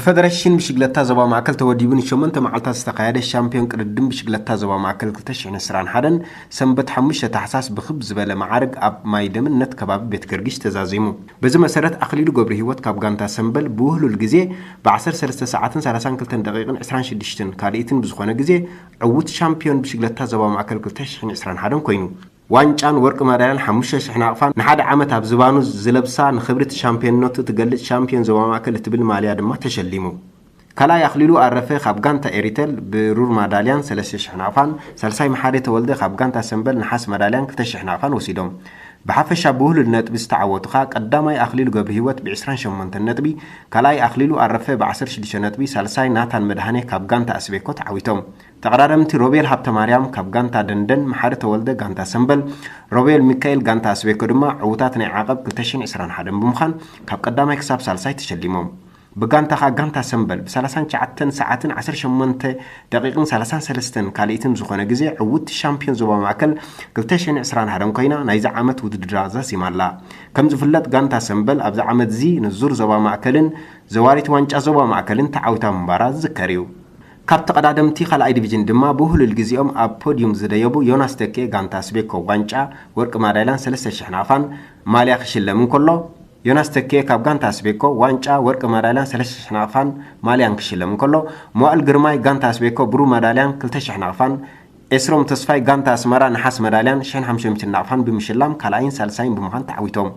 ፈደረሽን ብሽግለታ ዞባ ማእከል ተወዲቡ ንሸሞንተ መዓልታት ዝተኻየደ ሻምፒዮን ቅድድም ብሽግለታ ዞባ ማእከል ክልተ ሽሕን ዕስራን ሓደን ሰንበት ሓሙሽተ ታሕሳስ ብኽብ ዝበለ መዓርግ ኣብ ማይ ደምነት ከባቢ ቤት ገርጊሽ ተዛዚሙ። በዚ መሰረት ኣኽሊሉ ገብረ ህይወት ካብ ጋንታ ሰምበል ብውህሉል ግዜ ብ ዓሰርተ ሰለስተ ሰዓትን ሰላሳን ክልተን ደቂቕን ዕስራን ሽዱሽተን ካልኢትን ብዝኾነ ግዜ ዕዉት ሻምፒዮን ብሽግለታ ዞባ ማእከል ክልተ ሽሕን ዕስራን ሓደን ኮይኑ። ዋንጫን ወርቂ ማዳልያን ሓሙሽተ ሽሕ ናቕፋን ንሓደ ዓመት ኣብ ዝባኑ ዝለብሳ ንኽብሪ እቲ ሻምፒዮንነቱ ትገልጽ ሻምፒዮን ዞባ ማእከል እትብል ማልያ ድማ ተሸሊሙ። ካልኣይ ኣኽሊሉ ኣረፈ ካብ ጋንታ ኤሪተል ብሩር ማዳልያን ሰለስተ ሽሕ ናቕፋን፣ ሳልሳይ መሓሪ ተወልደ ካብ ጋንታ ሰምበል ነሓስ ማዳልያን ክልተ ሽሕ ናቕፋን ወሲዶም። ብሓፈሻ ብውህሉል ነጥቢ ዝተዓወቱ ኸኣ ቀዳማይ ኣኽሊሉ ገብረህይወት ብ ዕስራን ሸሞንተን ነጥቢ፣ ካልኣይ ኣኽሊሉ ኣረፈ ብ ዓሰርተ ሽዱሽተ ነጥቢ፣ ሳልሳይ ናታን መድሃኔ ካብ ጋንታ ኣስቤኮ ተዓዊቶም። ተቐዳደምቲ ሮቤል ሃብተማርያም ካብ ጋንታ ደንደን፣ መሓሪ ተወልደ ጋንታ ሰምበል፣ ሮቤል ሚካኤል ጋንታ ኣስቤኮ ድማ ዕዉታት ናይ ዓቐብ ክልተ ሽሕን ዕስራን ሓደን ብምዃን ካብ ቀዳማይ ክሳብ ሳልሳይ ተሸሊሞም። ብጋንታ ኸኣ ጋንታ ሰምበል ብ ሰላሳን ትሽዓተን ሰዓትን ዓሰርተ ሸሞንተ ደቂቕን ሰላሳን ሰለስተን ካልኢትን ዝኾነ ግዜ ዕውቲ ሻምፒዮን ዞባ ማእከል ክልተ ሽሕን ዕስራን ሓደን ኮይና ናይዚ ዓመት ውድድራ ዛዚማ ኣላ። ከም ዝፍለጥ ጋንታ ሰምበል ኣብዚ ዓመት እዚ ንዙር ዞባ ማእከልን ዘዋሪት ዋንጫ ዞባ ማእከልን ተዓዊታ ምንባራ ዝዝከር እዩ። ካብ ተቐዳደምቲ ካልኣይ ዲቪዥን ድማ ብውህሉል ግዜኦም ኣብ ፖድዩም ዝደየቡ ዮናስ ተኬ ጋንታ ኣስቤኮ ዋንጫ ወርቂ ማዳልያን ሰለስተ ሽሕ ናቕፋን ማልያ ክሽለም እንከሎ፣ ዮናስ ተኬ ካብ ጋንታ ኣስቤኮ ዋንጫ ወርቂ ማዳልያን ሰለስተ ሽሕ ናቕፋን ማልያን ክሽለም እንከሎ፣ መዋእል ግርማይ ጋንታ ኣስቤኮ ብሩር ማዳልያን ክልተ ሽሕ ናቕፋን፣ ኤስሮም ተስፋይ ጋንታ ኣስመራ ነሓስ መዳልያን ሽሕን ሓሙሽተ ሚእትን ናቕፋን ብምሽላም ካልኣይን ሳልሳይን ብምዃን ተዓዊቶም።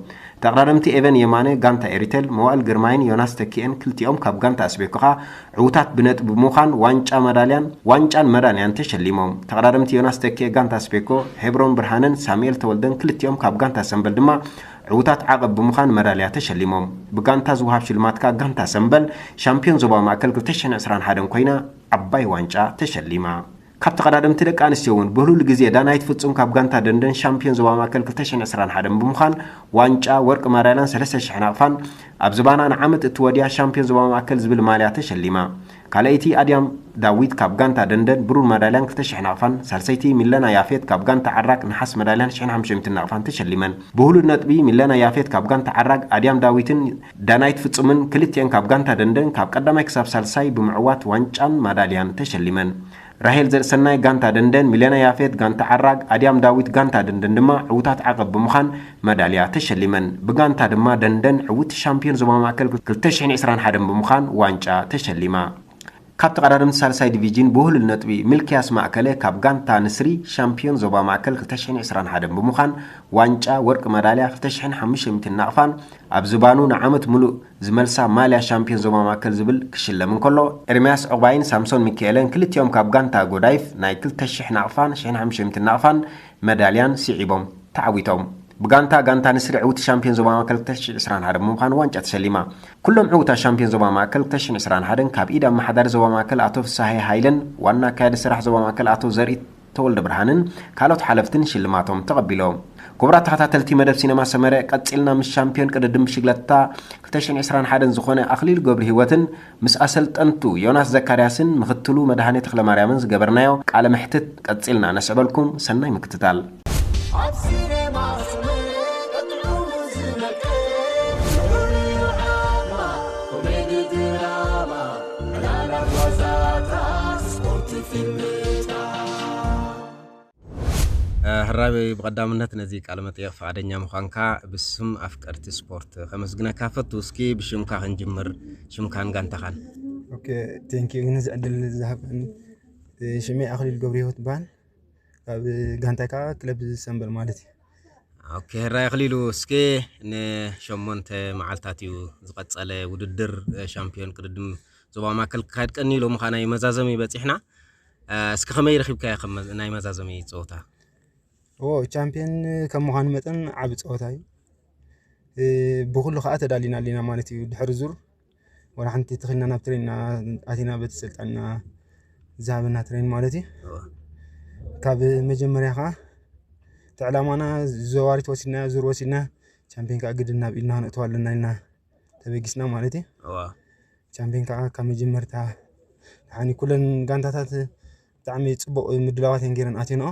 ተቐዳደምቲ ኤቨን የማነ ጋንታ ኤሪቴል፣ መዋእል ግርማይን ዮናስ ተኪኤን ክልቲኦም ካብ ጋንታ ኣስቤኮ ኸኣ ዕዉታት ብነጥቢ ብምዃን ዋንጫ መዳልያን ዋንጫን መዳልያን ተሸሊሞም። ተቐዳደምቲ ዮናስ ተኪኤ ጋንታ ኣስቤኮ፣ ሄብሮን ብርሃነን ሳሙኤል ተወልደን ክልቲኦም ካብ ጋንታ ሰምበል ድማ ዕዉታት ዓቐብ ብምዃን መዳልያ ተሸሊሞም። ብጋንታ ዝወሃብ ሽልማት ከኣ ጋንታ ሰምበል ሻምፒዮን ዞባ ማእከል ክልተ ሽሕን ዕስራን ሓደን ኮይና ዓባይ ዋንጫ ተሸሊማ። ካብ ተቐዳደምቲ ደቂ ኣንስትዮ እውን ብህሉል ግዜ ዳናይት ፍጹም ካብ ጋንታ ደንደን ሻምፒዮን ዞባ ማእከል ክልተ ሽሕን ዕስራን ሓደን ብምዃን ዋንጫ ወርቂ ማዳልያን ሰለስተ ሽሕ ናቕፋን ኣብ ዝባና ንዓመት እትወድያ ሻምፒዮን ዞባ ማእከል ዝብል ማልያ ተሸሊማ። ካልኣይቲ ኣድያም ዳዊት ካብ ጋንታ ደንደን ብሩር ማዳልያን ክልተ ሽሕ ናቕፋን፣ ሳልሰይቲ ሚለና ያፌት ካብ ጋንታ ዓራግ ነሓስ መዳልያን ሽሕን ሓሙሽተ ሚእትን ናቕፋን ተሸሊመን። ብህሉል ነጥቢ ሚለና ያፌት ካብ ጋንታ ዓራግ ኣድያም ዳዊትን ዳናይት ፍጹምን ክልቲኤን ካብ ጋንታ ደንደን ካብ ቀዳማይ ክሳብ ሳልሳይ ብምዕዋት ዋንጫን ማዳልያን ተሸሊመን። ራሄል ዘርእሰናይ ጋንታ ደንደን፣ ሚለና ያፌት ጋንታ ዓራግ፣ ኣድያም ዳዊት ጋንታ ደንደን ድማ ዕዉታት ዓቐብ ብምዃን መዳልያ ተሸሊመን። ብጋንታ ድማ ደንደን ዕውቲ ሻምፒዮን ዞባ ማእከል ክልተ ሽሕን ዕስራን ሓደን ብምዃን ዋንጫ ተሸሊማ። ካብ ተቐዳደምቲ ሳልሳይ ዲቪዥን ብውህሉል ነጥቢ ሚልክያስ ማእከለ ካብ ጋንታ ንስሪ ሻምፒዮን ዞባ ማእከል ክልተ ሽሕን ዕስራን ሓደን ብምዃን ዋንጫ ወርቂ መዳልያ ክልተ ሽሕን ሓሙሽተ ሚእትን ናቕፋን ኣብ ዝባኑ ንዓመት ምሉእ ዝመልሳ ማልያ ሻምፒዮን ዞባ ማእከል ዝብል ክሽለም እንከሎ፣ ኤርምያስ ዑቕባይን ሳምሶን ሚካኤልን ክልቲኦም ካብ ጋንታ ጎዳይፍ ናይ ክልተ ሽሕ ናቕፋን ሽሕን ሓሙሽተ ሚእትን ናቕፋን መዳልያን ስዒቦም ተዓዊቶም። ብጋንታ፣ ጋንታ ንስሪ ዕውቲ ሻምፒዮን ዞባ ማእከል ክልተ ሽሕን ዕስራን ሓደን ብምዃን ዋንጫ ተሸሊማ። ኩሎም ዕዉታት ሻምፒዮን ዞባ ማእከል ክልተ ሽሕን ዕስራን ሓደን ካብ ኢድ ኣመሓዳሪ ዞባ ማእከል ኣቶ ፍሳሐ ሃይለን ዋና ኣካያዲ ስራሕ ዞባ ማእከል ኣቶ ዘርኢ ተወልደ ብርሃንን ካልኦት ሓለፍትን ሽልማቶም ተቐቢሎም። ክቡራት ተኸታተልቲ መደብ ሲነማ ሰመረ፣ ቀጺልና ምስ ሻምፒዮን ቅድድም ብሽግለታ ክልተ ሽሕን ዕስራን ሓደን ዝኾነ ኣኽሊሉ ገብረህይወትን ምስ ኣሰልጠንቱ ዮናስ ዘካርያስን ምኽትሉ መድሃኔ ተኽለማርያምን ዝገበርናዮ ቃለ መሕትት ቀጺልና ነስዕበልኩም። ሰናይ ምክትታል። ኣብ ሲነማ ሰመረ ጥዑም ዝመቀ፣ ፍሉይ ዓቕማ፣ ኮሜዲ ድራማ፣ ዕላላት ዋዛታት፣ ስፖርት ፊልምታት። እ፣ ህራይ ብቐዳምነት ነዚ ቃለ መጠይቕ ፍቓደኛ ምዃንካ ብስም ኣፍቀርቲ ስፖርት ከመስግነካ ፈቱ። እስኪ ብሽምካ ክንጅምር፣ ሽምካን ጋንታኻን። ኦኬ፣ ቴንኪዩ ግን እዚ ዕድል ዝሃብካኒ። እ፣ ሽመይ ኣኽሊሉ ገብረህይወት ይበሃል። ካብ ጋንታይ ከኣ ክለብ ሰምበል ማለት እዩ። ኦኬ፣ ህራይ ኣኽሊሉ፣ እስኪ ንሸሞንተ መዓልታት እዩ ዝቐጸለ ውድድር፣ እ፣ ሻምፒዮን ቅድድም ዞባ ማእከል ክካየድ ቀንዩ፣ ሎሚ ከኣ ናይ መዛዘሚ በጺሕና። እ፣ እስኪ ከመይ ረኺብካዮ ከም መ-፣ ናይ መዛዘሚ ጸወታ? ኦ፣ ቻምፒዮን ከም ምዃኑ መጠን ዓቢ ጸወታ እዩ። እ፣ ብኹሉ ከኣ ተዳሊና ኣሊና ማለት እዩ። ድሕሪ ዙር ዋላ ሓንቲ ተኺልና ናብ ትሬን ኢና ኣቲና፣ በቲ ሰልጣንና ዝሃበና ትሬን ማለት እዩ። እወ። ካብ መጀመርያ ከኣ እቲ ዕላማና ዘዋሪት ወሲድና፣ ዙር ወሲድና፣ ቻምፒዮን ከኣ ግድን ናብ ኢድና ክነእትዋ ኣለና ኢልና ተበጊስና ማለት እዩ። እወ። ቻምፒዮን ከኣ ካብ መጀመርታ ንሓኒ ኩለን ጋንታታት ብጣዕሚ ጽቡቕ ምድላዋት እየን ገይረን ኣትየንኦ።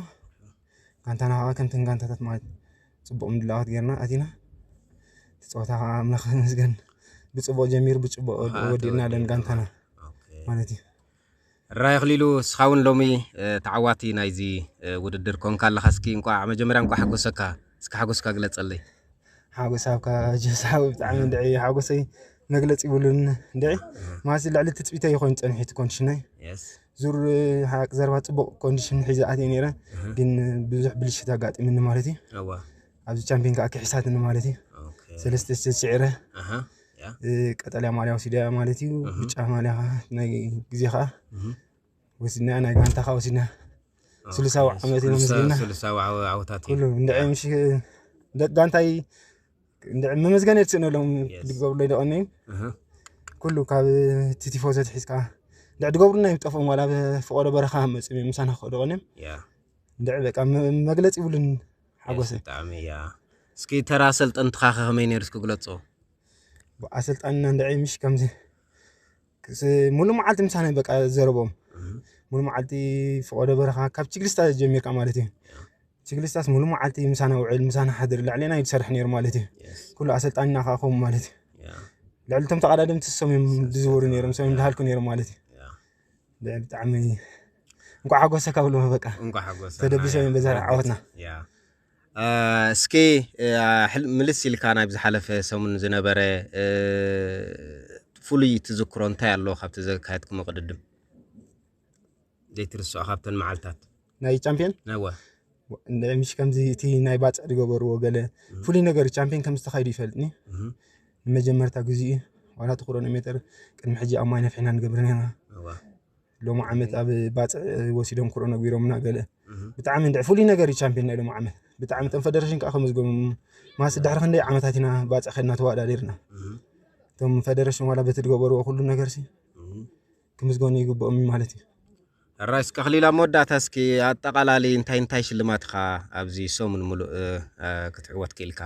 ጋንታና ከኣ ከምተን ጋንታታት ማለት ጽቡቕ ምድላዋት ገይርና ኣቲና። እቲ ጸወታ ከኣ ኣምላኽ ይመስገን ብፅቡቕ ጀሚሩ ብፅቡቕ ኣሃ፣ ወዲእና ኣለን ተወዲእና። ጋንታና ኦኬ። ማለት እዩ። ራይ ኣኽሊሉ፣ እስኻ እውን ሎሚ እ፣ ተዓዋቲ ናይዚ እ፣ ውድድር ኮንካ ኣለኻ። እስኪ እንኳዕ መጀመርያ እንኳዕ ሓጎሰካ። እስኪ ሓጎስካ ግለጸለይ። ሓጎስ ኣብካ ጀሳዊ ብጣዕሚ እንድዒ ሓጎሰይ መግለፂ ይብሉን እንድዒ ማሲ ልዕሊ ትፅቢተይ ይኮን ፀንሒት ኮንዲሽነይ የስ ዙር ሓቂ ዘረባ ፅቡቅ ኮንዲሽን ሒዘ ኣትየ ነይረ ግን ብዙሕ ብልሽት ኣጋጢምኒ ማለት እዩ እዋ ኣብዚ ቻምፒዮን ከዓ ክሒሳትኒ ማለት እዩ ኦኬ ሰለስተ ስተ ስዒረ ኣሃ ያ እ፣ ቀጠልያ ማልያ ወሲደ ማለት እዩ ብጫ ማልያ ከዓ ናይ ግዜ ከዓ እህ ወሲድና ናይ ጋንታ ከዓ ወሲድና ስሉሳዊ ዓመት ኢና መስጊና ስሉሳዊ ዓወታት እዩ ኩሉ እንድዒ ምሽ ደቂ ጋንታይ እንድዒ መመዝገኒ የትስእነሎም Yes. ድገብሩለይ ደቐኒ እህ ኩሉ ካብ እቲ ቲፎዞ ትሒዝካ እንድዒ ድገብሩና ይጠፍኦም ዋላ ብፍቆዶ በረኻ መፅም ምሳና ክኸዱ ቀኒም ያ እንድዒ በቃ መ- መግለፂ ይብሉን ሓጎሰ ብጣዕሚ ያ እስኪ ተራ ሰልጠንትኻ ከ ከመይ ነይሩ እስኪ ግለጾ ኣሰልጣንና እንድዒ ምሽ ከምዚ ክስ- ሙሉ መዓልቲ ምሳና በቃ ዘረቦም ሙሉ መዓልቲ ፍቆዶ በረኻ ካብ ችግልስታ ጀሚርካ ማለት እዩ ችግልስታስ ሙሉ መዓልቲ ምሳና ውዕል ምሳና ሓድር ላዕሌና ይሰርሕ ነይሩ ማለት እዩ Yes. ኩሉ ኣሰልጣንና ከዓ ከምኡ ማለት እዩ ያ ልዕሊ እቶም ተቐዳደምቲ ሰም እዮም ዝዝውሩ ነይሮም ሰም ድሃልኩ ነይሮም ማለት እዩ ያ ብጣዕሚ እንኳዕ ሓጎሰካ ብሎ በቃ እንኳዕ ሓጎሰ ተደቢሶም እዮም በዛ ዓወትና ያ እ፣ እስኪ እ፣ ሕል- ምልስ ኢልካ ናይ ዝሓለፈ ሰሙን ዝነበረ እ፣ ፍሉይ ትዝክሮ እንታይ ኣሎ ካብቲ ዘካየድኩም ቅድድም ዘይትርስዖ ካብተን መዓልታት ናይ ቻምፒዮን ነወ እንደ ምሽ ከምዚ እቲ ናይ ባፅዕ ዝገበርዎ ገለ ፍሉይ ነገር ቻምፒዮን ከም ዝተኻይዱ ይፈልጥኒ እህ ንመጀመርታ ግዜ እዩ ዋላ እቲ ክሮኖ ሜተር ቅድሚ ሕጂ ኣብ ማይ ነፍሒና ንገብር ነርና እዋ ሎሚ ዓመት ኣብ ባፅዕ ወሲዶም ክሮኖ ነግቢሮምና ገለ እህ ብጣዕሚ እንድዒ ፍሉይ ነገር እዩ ቻምፒዮን ናይ ሎሚ ዓመት ብጣዕሚ እቶም ፈደረሽን ከዓ ከመዝገቦም ማሲ ድሕሪ ክንደይ ዓመታት ኢና ባፅዕ ከድና ተወዳዲርና እህ እቶም ፈደረሽን ዋላ በቲ ዝገበርዎ ኩሉ ነገር ሲ እህ ክምዝገኑ ይግብኦም እዩ ማለት እዩ ራይ እስከ ክሊል ኣብ መወዳእታ እስኪ ኣጠቓላሊ እንታይ እንታይ ሽልማት ኢኻ ኣብዚ ሰሙን ሙሉእ እ፣ እ፣ ክትዕወት ክኢልካ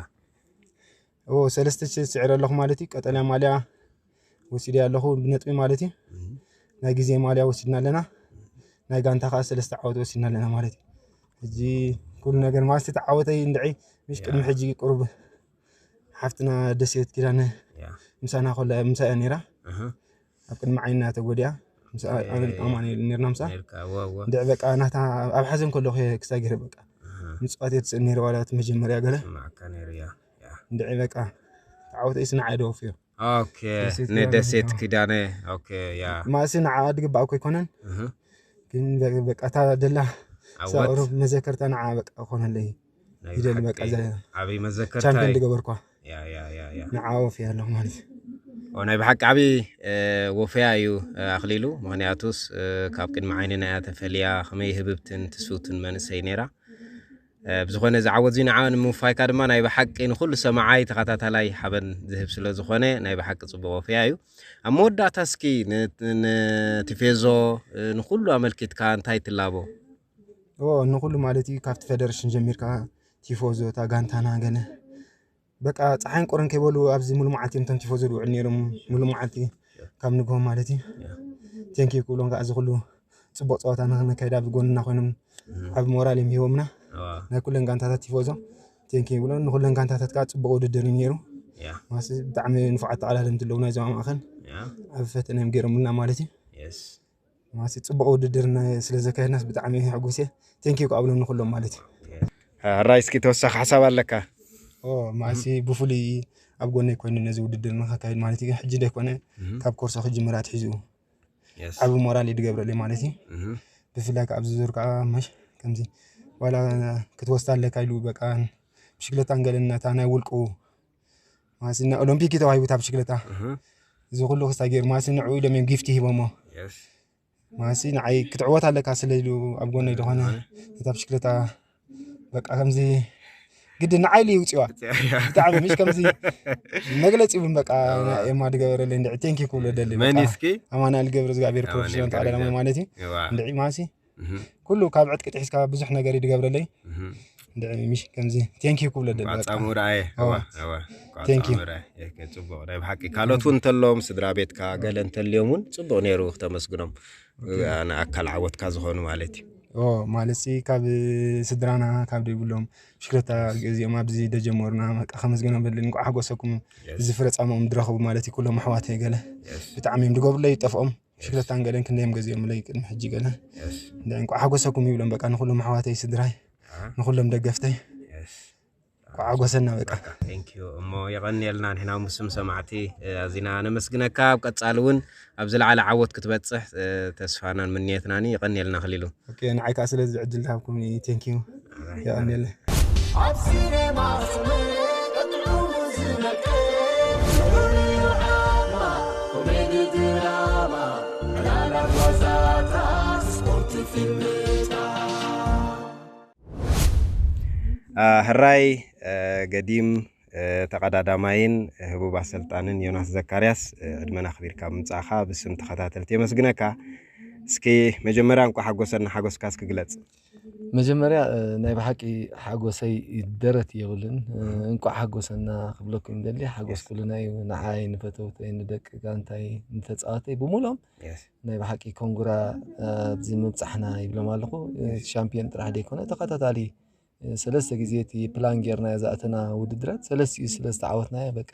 ኦ ሰለስተ ሺ ስዕረ ኣለኹ ማለት እዩ ቀጠልያ ማልያ ወሲደ ኣለኹ ብነጥቢ ማለት እዩ ናይ ግዜ ማልያ ወሲድና ኣለና ናይ ጋንታ ከዓ ሰለስተ ዓወት ወሲድና ኣለና ማለት እዩ ሕጂ ኩሉ ነገር ማለት ተዓወተይ እንድዒ ምሽ ቅድሚ ሕጂ ቁሩብ ሓፍትና ደሴት ኪዳነ ያ ምሳና ኮላ ምሳ እያ ነይራ እህ ኣብ ቅድሚ ዓይንና ተጎዲያ ምስ ኣማኑኤል ነርና ምሳ ነርካ እወ እወ እንድዒ በቃ ናታ ኣብ ሓዘን ከለኹ እየ ክሳጊረ በቃ እህ ምፅዋት እየ ትስእል ነይረ ዋላ እቲ መጀመርያ ገለ ስማዕካ ነይሩ ያ ያ እንድዒ በቃ ተዓወተ እስ ንዓይ ደወፍዮ ኦኬ ደሴት ንደሴት ኪዳነ፣ ኪዳነ ኦኬ ያ ማእሲ ንዓ ድግባእ እኮ ኣይኮነን እህ ግን በ- በቃ እታ ደላ ዓወት ሳቅሩብ መዘከርታ ንዓ በቃ ኮነለይ ናይ ይደሊ ብሓቂ በቃ እዛ ዓብይ መዘከርታ ቻምፒዮን እዩ። ድገበርኳ ያ ያ ያ ያ ንዓ ወፍ ያለሁ ማለት እዩ ኦ፣ ናይ ብሓቂ ዓብዪ እ፣ ወፈያ እዩ እ፣ ኣኽሊሉ። ምኽንያቱስ እ፣ ካብ ቅድሚ ዓይንና እያ ተፈልያ፣ ከመይ ህብብትን ትስውትን መንእሰይ ነይራ። እ፣ ብዝኾነ እዚ ዓወት እዚ ንዓ ንምውፋይካ ድማ ናይ ብሓቂ ንኹሉ ሰማዓይ ተኸታታላይ ሓበን ዝህብ ስለ ዝኾነ ናይ ብሓቂ ጽቡቕ ወፈያ እዩ። ኣብ መወዳእታ እስኪ ን- ንቲፌዞ እ፣ ንኹሉ ኣመልኪትካ እንታይ ትላቦ? ኦ ንኹሉ ማለት እዩ ካብቲ ፌደሬሽን ጀሚርካ ቲፎዞ እታ ጋንታና ገለ በቃ ፀሓይን ቁርን ከይበሉ ኣብዚ ሙሉ መዓልቲ እዮም እቶም ቲፎዞ ዝውዕል ነይሮም ሙሉ መዓልቲ ካብ ንግሆ ማለት እዩ ቴንኪዩ ክብሎም ከዓ እዚ ኩሉ ፅቡቅ ፀወታ ንክነካይድ ኣብ ጎንና ኮይኖም ዓብ ሞራል እዮም ሂቦምና ናይ ኩለን ጋንታታት ቲፎዞ ቴንኪዩ ይብሎም ንኩለን ጋንታታት ከዓ ፅቡቅ ውድድር እዩ ነይሩ ማስ ብጣዕሚ ንፉዓት ተቃዳደምቲ ኣለዉ ናይዞም ኣብ ማእከል ዓብ ፈተነ እዮም ገይሮምልና ማለት እዩ ማሲ ፅቡቅ ውድድር ስለ ዘካየድናስ ብጣዕሚ ሕጉስ እየ ቴንኪዩ ክኣብሎም ንኩሎም ማለት እዩ ራይ እስኪ ተወሳኺ ሓሳብ ኣለካ ማሲ ብፍሉይ ኣብ ጎነይ ኮይኑ ነዚ ውድድር ንከካይድ ማለት እዩ ሕጂ ደይኮነ ካብ ኮርሶ ክጅምር ኣትሒዙ ዓብ ሞራል እዩ ድገብረለይ ማለት እዩ ብፍላይ ከዓ ኣብዚ ዙር ከዓ መሽ ከምዚ ዋላ ክትወስዳ ኣለካ ኢሉ በቃ ብሽክለታ ንገለናታ ናይ ውልቁ ማሲ ናይ ኦሎምፒክ እዩ ተዋሂቡ እታ ብሽክለታ እዚ ኩሉ ክስታ ገይሩ ማሲ ንዕኡ ኢሎም እዮም ጊፍቲ ሂቦሞ ማሲ ንዓይ ክትዕወት ኣለካ ስለ ኢሉ ኣብ ጎነይ ዝኾነ እታ ብሽክለታ በቃ ከምዚ ግዲ ንዓይ ኢሉ ይውፅዋ ብጣዕሚ ምሽ ከምዚ መግለፂ እውን በቃ ኤማ ድገበረለይ እንድዒ ቴንኪ ክብሎ ደሊ መን እስኪ ኣማናል ገብረ እግዚኣብሔር ፕሮፌሽናል ተዓዳዳሚ ማለት እዩ እንድዒ ማሲ ኩሉ ካብ ዕጥቂ ጥሒስካ ብዙሕ ነገር እዩ ድገብረለይ እንድዒ ምሽ ከምዚ ቴንኪ ክብሎ ደሊ በቃ ጻሙ ራእየ ቴንኪዩ ጽቡቅ ናይ ብሓቂ ካልኦት እውን እንተለዎም ስድራ ቤትካ ገለ እንተልዮም እውን ጽቡቅ ነይሩ ክተመስግኖም ንኣካል ዓወትካ ዝኾኑ ማለት እዩ ኦ ማለት ሲ ካብ ስድራና ካብ ዘይብሎም ብሽክለታ ገዚኦም ኣብዚ ደጀመሩና በቃ ከመስግኖም በሊ። እንቋዕ ሓጎሰኩም። እዚ ፍረ ጻምኦም ዝረኸቡ ማለት እዩ ኩሎም ኣሕዋተይ ገለ ብጣዕሚ እዮም ዝገብሩለይ ይጠፍኦም። ብሽክለታን ገለን ክንደዮም ገዚኦምለይ ቅድሚ ሕጂ ገለ። እንቋዕ ሓጎሰኩም ይብሎም በቃ ንኩሎም ኣሕዋተይ ስድራይ ንኩሎም ደገፍተይ። ኳዓጎሰና በቃ። Thank you እሞ የቐንየልና። ንሕና ምስም ሰማዕቲ ኣዚና ነመስግነካ። ኣብ ቀጻሊ እውን ኣብ ዝለዓለ ዓወት ክትበጽሕ ተስፋናን ምንየትናን። የቐንየልና ክሊሉ። ንዓይ ከዓ ስለዚ ዕድል ዝሃብኩምኒ thank you። የቐንየለይ። ኣብ ሲኔማ ስምዒት ጥዑሙ ዝመቅር ዝሑል እዩ ዓቕማ ኮሜዲ ድራማ ዕላላት ዋዛታት ስፖርት ፊልምታት። ሕራይ ገዲም ተቐዳዳማይን ህቡብ ኣሰልጣንን ዮናስ ዘካርያስ፣ ዕድመና ኣኽቢርካ ብምምጻእካ ብስም ተኸታተልቲ የመስግነካ። እስኪ መጀመርያ እንቋዕ ሓጎሰና ሓጎስካ እስኪ ግለጽ። መጀመርያ ናይ ብሓቂ ሓጎሰይ ደረት የብሉን። እንቋዕ ሓጎሰና ክብለኩም ይደሊ። ሓጎስ ኩልና እዩ፣ ንዓይ፣ ንፈተውተይ፣ ንደቂ ጋንታይ፣ ንተጻዋተይ ብምሉኦም ናይ ብሓቂ ኮንግራ ኣብዚ ምብጻሕና ይብሎም ኣለኹ። ሻምፒዮን ጥራሕ ደይኮነ ተኸታታሊ ሰለስተ ግዜ እቲ ፕላን ጌርና ዝኣተና ውድድራት ሰለስቲኡ ስለ ዝተዓወትናዮ በቃ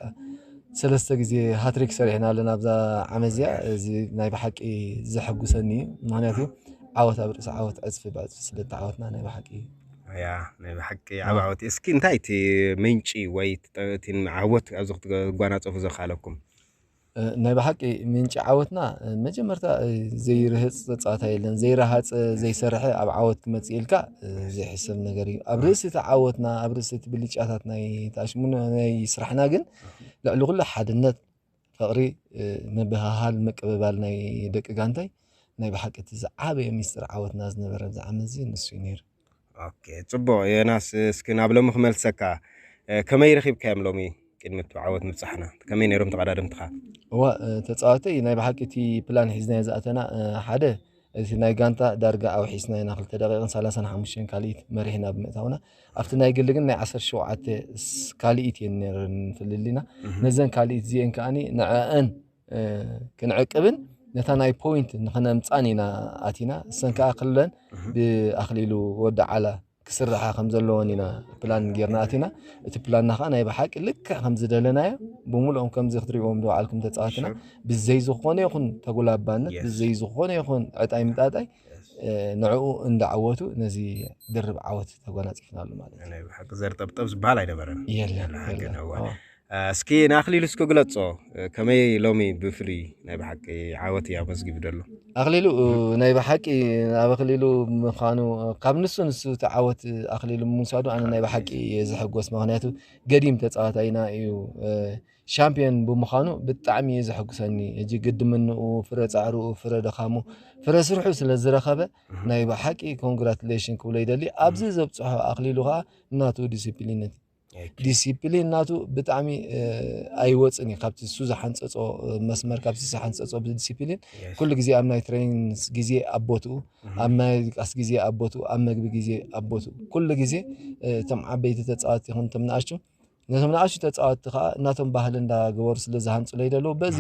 ሰለስተ ግዜ ሃትሪክ ሰሪሕና ኣለና ኣብዛ ዓመት እዚኣ። እዚ ናይ ብሓቂ ዘሐጉሰኒ እዩ። ምክንያቱ ዓወት ኣብ ርእሲ ዓወት ዕፅፊ ብዕፅፊ ስለ ዝተዓወትና ናይ ብሓቂ ያ ናይ ብሓቂ ዓብ ዓወት። እስኪ እንታይ እቲ ምንጪ ወይ እቲ ዓወት ኣብዚ ክትጓናፀፉ ዘኽኣለኩም? ናይ ብሓቂ ምንጪ ዓወትና መጀመርታ ዘይርህፅ ፀፃታ የለን። ዘይረሃፀ ዘይሰርሐ ኣብ ዓወት ክመፅእ ኢልካ ዘይሕሰብ ነገር እዩ። ኣብ ርእሲ እቲ ዓወትና ኣብ ርእሲ እቲ ብልጫታት ናይ ታሽሙን ናይ ስራሕና ግን ልዕሊ ኩሉ ሓድነት፣ ፍቕሪ፣ ምብህሃል፣ ምቅብባል ናይ ደቂ ጋንታይ ናይ ብሓቂ እቲ ዝዓበየ ሚስጥር ዓወትና ዝነበረ ኣብዚ ዓመት እዚ ንሱ እዩ ነይሩ። ኦኬ፣ ጽቡቕ ዮናስ፣ እስኪ ናብ ሎሚ ክመልሰካ። ከመይ ረኺብካዮም ሎሚ ቅድሚ እቲ ዓወት ምብጻሕና? ከመይ ነይሮም ተቐዳደምትኻ? እዋ፣ ተጻወተይ ናይ ብሓቂ እቲ ፕላን ሒዝናዮ ዝኣተና ሓደ እቲ ናይ ጋንታ ዳርጋ ኣውሒስና ኢና፣ ክልተ ደቂቕን ሰላሳን ሓሙሽተን ካልኢት መሪሕና ብምእታውና፣ ኣብቲ ናይ ግሊ ግን ናይ ዓሰርተ ሸውዓተ ካልኢት እየን ነይረን ፍልልይና። ነዘን ካልኢት እዚአን ከኣኒ ንዐአን ክንዕቅብን ነታ ናይ ፖይንት ንክነምፃን ኢና ኣቲና። እሰን ከዓ ክለን ብኣክሊሉ ወዲ ዓላ ክስርሓ ከም ዘለዎን ኢና ፕላን ጌርና ኣቲና። እቲ ፕላንና ከዓ ናይ ብሓቂ ልክዕ ከም ዝደለናዮ ብምሉኦም ከምዚ ክትሪእዎም ዝወዓልኩም ተፃዋትና ብዘይ ዝኾነ ይኹን ተጉላባነት ብዘይ ዝኾነ ይኹን ዕጣይ ምጣጣይ ንዕኡ እንዳዓወቱ ነዚ ድርብ ዓወት ተጎናፂፍናሉ ማለት እዩ። ናይ ብሓቂ ዘር ጠብጠብ ዝበሃል ኣይነበረን። የለን እስኪ ንኣኽሊሉ እስኪ ግለጾ፣ ከመይ ሎሚ ብፍሉይ ናይ ብሓቂ ዓወት እዩ ኣመዝጊቡ ዘሎ? ኣኽሊሉ ናይ ብሓቂ ኣብ ኣኽሊሉ ምዃኑ ካብ ንሱ ንሱ እቲ ዓወት ኣኽሊሉ ምውሳዱ ኣነ ናይ ብሓቂ እየ ዝሕጎስ። ምኽንያቱ ገዲም ተፃዋታይና እዩ። ሻምፒዮን ብምዃኑ ብጣዕሚ እዩ ዘሐጉሰኒ። ሕጂ ግዲ ምንኡ፣ ፍረ ፃዕርኡ፣ ፍረ ድኻሙ፣ ፍረ ስርሑ ስለ ዝረኸበ ናይ ብሓቂ ኮንግራቱሌሽን ክብሎ ይደሊ። ኣብዚ ዘብፅሖ ኣኽሊሉ ከዓ ናቱ ዲሲፕሊን ዲሲፕሊን ናቱ ብጣዕሚ ኣይወፅን እዩ ካብቲ እሱ ዝሓንፀፆ መስመር፣ ካብቲ ዝሓንፀፆ ዲሲፕሊን ኩሉ ግዜ ኣብ ናይ ትሬኒንግ ግዜ ኣብ ቦትኡ፣ ኣብ ናይ ድቃስ ግዜ ኣብ ቦትኡ፣ ኣብ መግቢ ግዜ ኣብ ቦትኡ፣ ኩሉ ግዜ እቶም ዓበይቲ ተፃወትቲ ይኹን እቶም ንኣሽቱ ነቶም ንኣሽቱ ተፃወትቲ ከዓ እናቶም ባህሊ እንዳገበሩ ስለ ዝሃንፁለይ ዘለዉ በዚ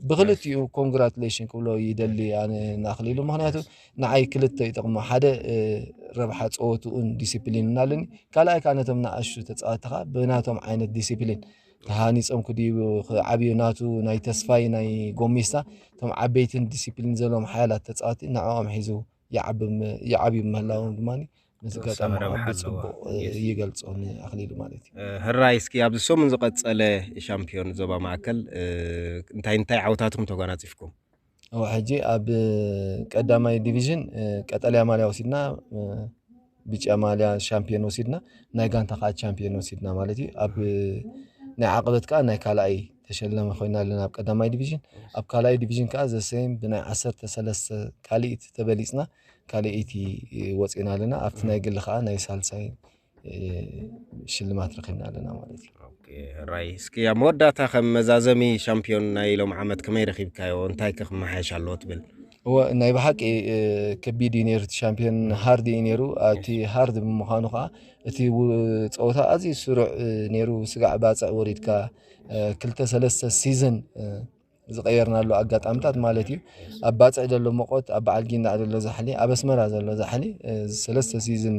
ብክልቲኡ ኮንግራቱሌሽን ክብሎ ይደሊ ኣነ ንኣኽሊሉ። ምክንያቱ ንዓይ ክልተ ይጠቕሞ፣ ሓደ ረብሓ ፀወትኡን ዲሲፕሊን እናለኒ፣ ካልኣይ ከዓ ነቶም ንኣሽቱ ተፃወትቲ ከዓ ብናቶም ዓይነት ዲሲፕሊን ተሃኒፆም ክድይቡ ክዓብዩ ናቱ ናይ ተስፋይ ናይ ጎሚስታ እቶም ዓበይትን ዲሲፕሊን ዘለዎም ሓያላት ተፃወትቲ ንዕኦም ሒዙ ይዓብዩ ምህላዎም ድማ ነዚ ኣጋጣሚ ብፅቡቕ ይገልፆ ንኣኽሊሉ ማለት እዩ። ሕራይ እስኪ ኣብዚ ሰሙን ዝቐፀለ ሻምፒዮን ዞባ ማእከል እንታይ እንታይ ዓወታትኩም ተጓናፂፍኩም? እወ ሕጂ ኣብ ቀዳማይ ዲቪዥን ቀጠልያ ማልያ ወሲድና፣ ብጫ ማልያ ሻምፒዮን ወሲድና፣ ናይ ጋንታ ከዓ ቻምፒዮን ወሲድና ማለት እዩ። ኣብ ናይ ዓቐበት ከዓ ናይ ካልኣይ ተሸለመ ኮይና ኣለና ኣብ ቀዳማይ ዲቪዥን። ኣብ ካልኣይ ዲቪዥን ከዓ ዘሰይም ብናይ ዓሰርተ ሰለስተ ካልኢት ተበሊፅና ካልኣይቲ ወፂና ኣለና። ኣብቲ ናይ ግሊ ከዓ ናይ ሳልሳይ ሽልማት ረኺብና ኣለና ማለት እዩ። ራይ እስኪ ኣብ መወዳእታ ከም መዛዘሚ ሻምፒዮን ናይ ሎም ዓመት ከመይ ረኺብካዮ? እንታይ ከ ክመሓየሽ ኣለዎ ትብል? እወ ናይ ብሓቂ ከቢድ እዩ ነይሩ እቲ ሻምፒዮን፣ ሃርድ እዩ ነይሩ። ኣብቲ ሃርድ ብምዃኑ ከዓ እቲ ፀወታ ኣዝዩ ስሩዕ ነይሩ። ስጋዕ ባፅዕ ወሪድካ ክልተ ሰለስተ ሲዝን ዝቐየርናሉ ኣጋጣምታት ማለት እዩ። ኣብ ባጽዕ ዘሎ ሙቐት፣ ኣብ በዓል ጊንዳዕ ዘሎ ዛሕሊ፣ ኣብ ኣስመራ ዘሎ ዛሕሊ፣ እ፣ ሰለስተ ሲዝን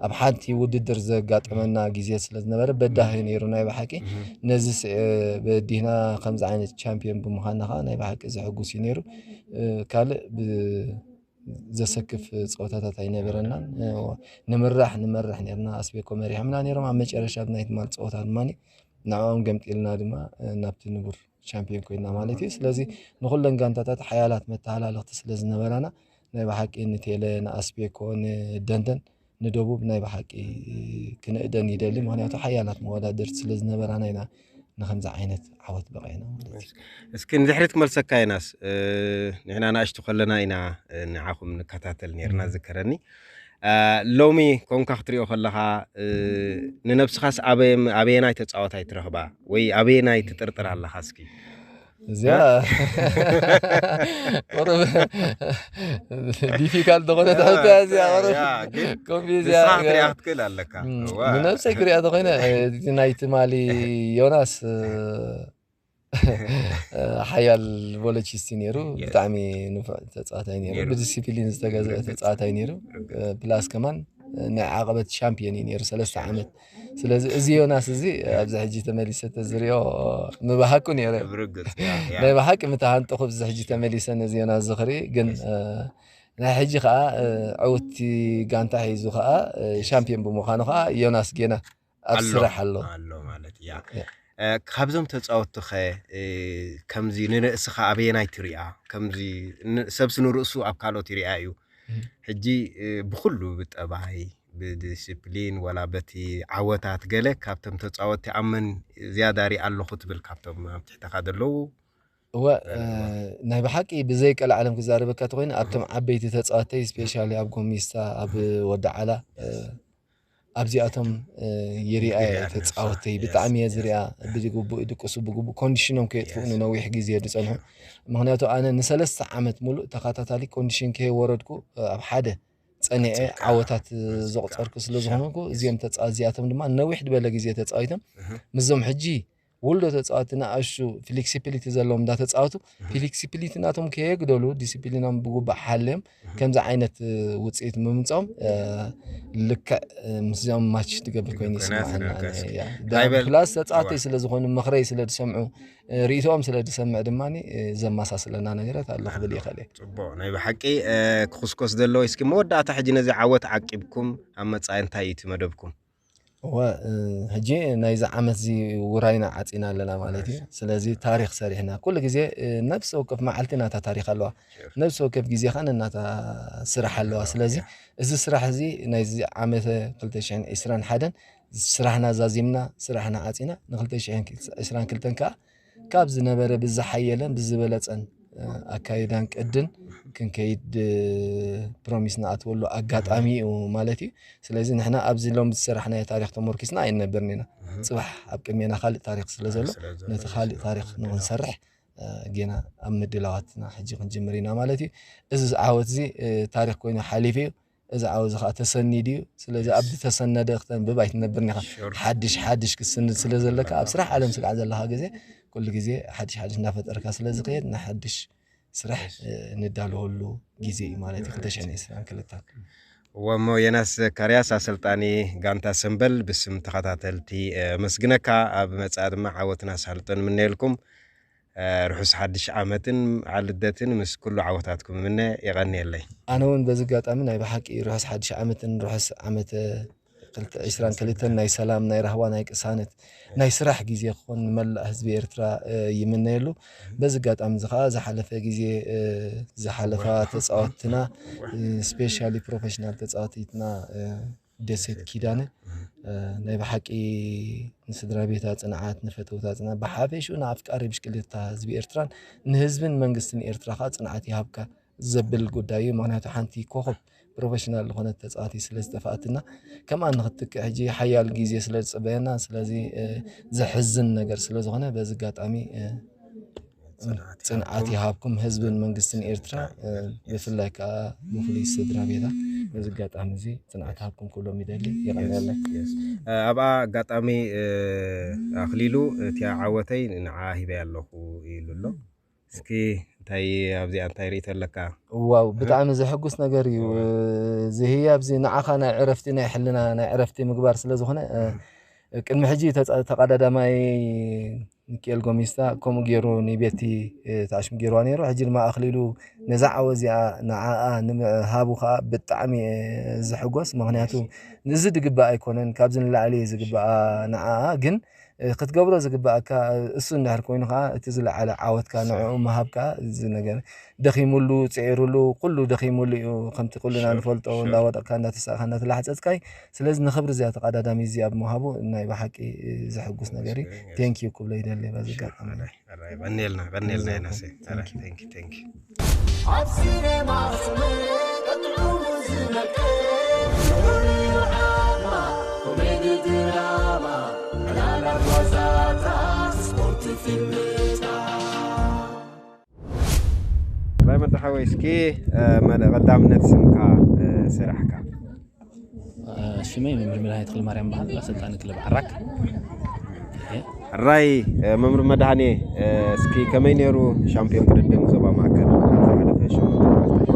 ኣብ ሓንቲ ውድድር ዘጋጠመና ግዜ ስለ ዝነበረ በዳሂ ነይሩ ናይ ብሓቂ። እህ። ነዚ ስ-፣ እ፣ በዲህና ከምዚ ዓይነት ቻምፒዮን ብምዃንና ኸዓ ናይ ብሓቂ ዘሕጉስ እዩ ነይሩ። እ፣ ካልእ ብ-፣ ዘሰክፍ ጸወታታት ኣይነበረናን። እ፣ ንምራሕ፣ ንመርሕ ነይርና፣ ኣስቤኮ መሪሖምና ነይሮም። ኣብ መጨረሻ ኣብ ናይ ትማል ጸወታ ድማ ንዕኦም ገምጢልና ድማ፣ እ፣ ናብቲ ንቡር ቻምፒዮን ኮይና ማለት እዩ። ስለዚ ንኹለን ጋንታታት ሓያላት መተሃላለኽቲ ስለ ዝነበራና ናይ ብሓቂ ንቴለ፣ ንኣስቤኮ፣ ንደንደን፣ ንደቡብ ናይ ብሓቂ ክንእደን ይደሊ። ምኽንያቱ ሓያላት መወዳደርቲ ስለ ዝነበራና ኢና ንኸምዚ ዓይነት ዓወት በቒዕና ማለት እዩ። እስኪ ንድሕሪት ክመልሰካ ኢናስ፣ እ፣ ንሕና ንኣሽቱ ከለና ኢና፣ እ፣ ንዓኹም ንከታተል ነይርና እም። ዝከረኒ። እ፣ ሎሚ ኮንካ ክትሪኦ ከለኻ፣ እ፣ ንነብስኻስ ኣበየም-፣ ኣበየናይ ተጻዋታይ ትረኽባ ወይ ኣበየናይ ትጥርጥር ኣለኻ እስኪ? እዚኣ ቁሩብ ዲፊካልት ዝኾነት ሕቶ እያ እዚኣ። ቁሩብ ያ፣ ግን ኮንፊዝ እያ። ንስኻ ክትሪኣ ክትክእል ኣለካ። እም፣ እዋ። ንነብሰይ ክሪኣ ተኾይነ፣ እ፣ እቲ ናይ ትማሊ ዮናስ፣ እ፣ እ፣ ሓያል ቮለቺስቲ ነይሩ። የስ። ብጣዕሚ ንፉዕ ተጻዋታይ ነይሩ። ነይሩ። ብዲሲፕሊን ዝተገዝአ ርግጽ። ተጻዋታይ ነይሩ። ርግጽ። እ፣ ፕላስ ከማን፣ እ፣ ናይ ዓቐበት ሻምፒዮን እዩ ነይሩ ሰለስተ ዓመት። ስለዚ እዚ ዮናስ እዚ ኣብዚ ሕጂ ተመሊሰ ተዝሪኦ ምባሃኩ ነይረ። ብርግጽ፣ ያ፣ ያ። ናይ ብሓቂ ምተሃንጠኹ ኣብዚ ሕጂ ተመሊሰ ነዚ ዮናስ ዝኽሪ፣ ግን፣ የስ። እ፣ ናይ ሕጂ ኸኣ፣ እ፣ ዕውቲ ጋንታ ሒዙ ኸኣ፣ እ፣ የስ። ሻምፒዮን ብምዃኑ ኸኣ ዮናስ ጌና ኣብ ኣሎ፣ ስራሕ ኣሎ። ኣሎ ማለት እያ። ያ። እ፣ ካብዞም ተጻወትቲ ኸ፣ እ፣ ከምዚ ንርእስኻ ኣበየናይ ትሪኣ? ከምዚ ን-፣ ሰብሲ ንርእሱ ኣብ ካልኦት ይሪኣ እዩ። እም። ሕጂ፣ እ፣ ብኹሉ ብጠባይ፣ ብዲሲፕሊን፣ ወላ በቲ ዓወታት ገለ ካብቶም ተጻወትቲ ኣብ መን ዝያዳ ሪኣ ኣለኹ ትብል ካብቶም ኣብ ትሕተኻ ዘለዉ? እወ፣ እ፣ እ፣ ናይ ብሓቂ ብዘይ ቀልዓለም ክዛረበካ ተኾይነ፣ ኣብቶም እህ። ዓበይቲ ተጻወተይ፣ ስፔሻሊ ኣብ ጎሚስታ፣ ኣብ እህ። ወዲ ዓላ፣ እ፣ የስ። ኣብዚኣቶም፣ እ፣ ይሪኣ እየ ይሪኣ ነብስኻ። ተጻወተይ፣ የስ፣ ብጣዕሚ እየ የስ። ዝሪኣ፣ ብግቡእ ይድቅሱ፣ ብግቡእ ኮንዲሽኖም ከየጥፍኡ የስ። ንነዊሕ ግዜ ዝጸንሑ። ምኽንያቱ ኣነ ንሰለስተ ዓመት ሙሉእ ተኸታታሊ ኮንዲሽን ከየወረድኩ፣ እ፣ ኣብ ሓደ ጸኒዐ ቀጺልካ። ዓወታት፣ እ፣ ቀጺልካ። ዘቑጸርኩ ስለ ዝኾንኩ፣ የስ። እዚኦም ተጻ-፣ እዚኣቶም ድማ ነዊሕ ዝበለ ግዜ ተጻዊቶም፣ እህ። ምስዞም ሕጂ ውልዶ ተጻወትቲ ንኣሽቱ ፍሌክሲቢሊቲ ዘለዎም እንዳተጻወቱ፣ እህ። ፍሌክሲቢሊቲ ናቶም ከየግደሉ፣ ዲሲፕሊኖም ብግቡእ ሓልዮም፣ እህ። ከምዚ ዓይነት፣ እ፣ ውጽኢት ምምጾም፣ እ፣ ልክዕ፣ እ፣ ምስዚኦም ማች ትገብር ኮይኑ ትገብር ኮይና ይስምዓኒ ትገብር ኣነ፣ እያ። ዳን ሃይበል። ፕላስ ተጻወተይ እዋ። ስለ ዝኾኑ፣ ምኽረይ ስለ ዝሰምዑ፣ እ፣ ርእይቶኦም ስለ ዝሰምዕ ድማ፣ እ፣ ዘመሳስለና ነገራት ኣሎ ክብል ኣሎ። ይኽእል እየ። ጽቡቕ። ናይ ብሓቂ፣ እ፣ ክኹስኮስ ዘሎ ወይ እስኪ መወዳእታ ሕጂ ነዚ ዓወት ዓቂብኩም ኣብ መጻኢ እንታይ እዩ እቲ መደብኩም? እወ፣ እ፣ ሕጂ ናይዚ ዓመት እዚ ውራይና ዓጺና ኣለና ማለት እዩ። እሺ። ስለዚ ታሪኽ ሰሪሕና። ኩሉ ግዜ፣ እ፣ ነፍሲ ወከፍ መዓልቲ ናታ ታሪኽ ኣለዋ። ሹር። ነፍሲ ወከፍ ግዜ ኸኣ ናታ ስራሕ ኣለዋ። ኣለዋ፣ ስለዚ ያ። እዚ ስራሕ እዚ ናይዚ ዓመተ ክልተ ሽሕን ዕስራን ሓደን ስራሕና ዛዚምና፣ ስራሕና ዓጺና፣ ንክልተ ሽሕን ዕስራን ክልተን ከኣ ካብ ዝነበረ ብዝሓየለን ብዝበለጸን፣ እ፣ ኣካይዳን ቅድን ክንከይድ፣ እ፣ ፕሮሚስ ንኣትወሉ ኣጋጣሚ እዩ ማለት እዩ። ስለዚ ንሕና ኣብዚ ሎሚ ዝሰራሕናዮ ታሪኽ ተመርኪስና ኣይንነብርን ኢና። እህ። ጽባሕ ኣብ ቅድሜና ካልእ ታሪኽ ስለ ዘሎ፣ ስለ ዘሎ፣ ነቲ ካልእ ስለ ታሪኽ ዘሎ። ንኽንሰርሕ፣ እ፣ ጌና ኣብ ምድላዋትና ሕጂ ክንጅምር ኢና ማለት እዩ። እዚ ዓወት እዚ፣ እ፣ ታሪኽ ኮይኑ ሓሊፉ እዩ። እዚ ዓወት እዚ ኸኣ ተሰኒዱ እዩ። ስለዚ የስ። ኣብ ዝተሰነደ ክተንብብ ኣይትነብርን ኢኻ። ሹር። ሓድሽ ሓድሽ ክትስንድ ስለ ዘለካ፣ ኣብ ስራሕ ዓለም ስለ ዘለኻ ግዜ፣ ኩሉ ግዜ ሓድሽ ሓድሽ እናፈጠርካ ስለ ዝኸየድ፣ ንሓድሽ ስራሕ፣ የስ። እ፣ ንዳለወሉ ግዜ እዩ ማለት እዩ፣ የስ። ክልተ ሽሕን ዕስራን ክልተን። እወ እሞ ዮናስ ዘካርያስ፣ ኣሰልጣኒ ጋንታ ሰምበል፣ ብስም ተኸታተልቲ፣ እ፣ ኣመስግነካ። ኣብ መጻኢ ድማ ዓወትን ኣሳልጦን ንምነየልኩም። እ፣ ርሑስ ሓድሽ ዓመትን በዓል ልደትን ምስ ኩሉ ዓወታትኩም እምነ። የቐንየለይ። ኣነ እውን በዚ ኣጋጣሚ ናይ ብሓቂ ርሑስ ሓድሽ ዓመትን ርሑስ ዓመተ ክልተ፣ ዕስራን ክልተን ናይ ሰላም፣ ናይ ራህዋ፣ ናይ ቅሳነት፣ ናይ ስራሕ ግዜ ክኾን ንመላእ ህዝቢ ኤርትራ፣ እ፣ ይምነየሉ። በዚ ኣጋጣሚ እዚ ኸኣ ዝሓለፈ ግዜ፣ እ፣ ዝሓለፋ ተጻወትትና፣ እ፣ ስፔሻሊ ፕሮፌሽናል ተጻወቲትና፣ እ፣ ደሴት ኪዳነ፣ እህ። እ፣ ናይ ብሓቂ ንስድራ ቤታ ጽንዓት፣ ንፈተውታ ጽንዓት፣ ብሓፈሽኡ ንኣፍቃሪ ብሽክሌታ ህዝቢ ኤርትራን ንህዝብን መንግስትን ኤርትራ ከኣ ጽንዓት ይሃብካ ዘብል ጉዳይ እዩ። ምኽንያቱ ሓንቲ ኮኸብ ፕሮፌሽናል ዝኾነት ተጻዋቲ ስለ ዝጠፍኣትና፣ ከምኣ ንኽትክእ ሕጂ ሓያል ግዜ ስለ ዝጽበየና፣ ስለዚ፣ እ፣ ዘሕዝን ነገር ስለ ዝኾነ፣ በዚ ኣጋጣሚ፣ እ፣ ጽንዓት ጽንዓት ይሃብኩም። ይሃብኩም ህዝብን መንግስትን ኤርትራ፣ እ፣ የስ። ብፍላይ ከኣ ብፍሉይ ስድራ ቤታ በዚ ኣጋጣሚ እዚ ጽንዓት ይሃብኩም ክብሎም ይደሊ። የቐንየለይ። የስ፣ የስ። እ፣ ኣብኣ ኣጋጣሚ፣ እ፣ ኣኽሊሉ፣ እቲኣ ዓወተይ ንዓ ሂበያ ኣለኹ ኢሉ ኣሎ። እስኪ እንታይ ኣብዚኣ እንታይ ርእይቶ ኣለካ? ዋው፣ ብጣዕሚ ዘሐጉስ ነገር እዩ። እዚ ህያብ እዚ ንዓኻ ናይ ዕረፍቲ፣ ናይ ሕልና ናይ ዕረፍቲ ምግባር ስለ ዝኾነ፣ ቅድሚ ሕጂ ተቐዳዳማይ ሚኪኤል ጎሚስታ ከምኡ ገይሩ ንቤቲ ተዓሽሙ ገይርዋ ነይሩ። ሕጂ ድማ ኣኽሊሉ ነዛ ዓወት እዚኣ ንዓኣ ንምሃቡ ከዓ ብጣዕሚ ዝሕጎስ። ምክንያቱ እዚ ዝግባእ ኣይኮነን፣ ካብዚ ንላዕሊ ዝግባኣ ንዓኣ። ግን ክትገብሮ ዝግባኣካ እሱ እንድሕር ኮይኑ ከዓ እቲ ዝለዓለ ዓወትካ ንዕኡ ምሃብካ። እዚ ነገር ደኺሙሉ፣ ፅዒሩሉ፣ ኩሉ ደኺሙሉ እዩ። ከምቲ ኩሉና ንፈልጦ እንዳወደቕካ፣ እንዳተሳእካ፣ እንዳተላሕፀፅካይ። ስለዚ ንክብሪ እዚኣ ተቐዳዳሚ እዚኣ ብምሃቡ ናይ ብሓቂ ዘሕጉስ ነገር እዩ። ቴንኪዩ ክብሎ ይደሊ በዚ ኣጋጣሚ። ቀኒልና ቀኒልና ኢና። ኣብ ሲኔማ ጥዑሙ ዝነቅል፣ ኮሜዲ ድራማ፣ ዕላላት ዋዛታት፣ ስፖርት ፊልምታት። ራይ መድሓወይ፣ እስኪ ቀዳምነት ስምካ፣ ስራሕካ። ሽመይ መምህር መድሃኒት ክልማርያም በሃል፣ ኣሰልጣኒ ክለብ ዓራክ። ራይ መምህር መድሃኔ፣ እስኪ ከመይ ነይሩ ሻምፒዮን ቅድድም ዞባ ማእከል ኣብ ዝሓለፈ ሸሞንተ መዓልታት?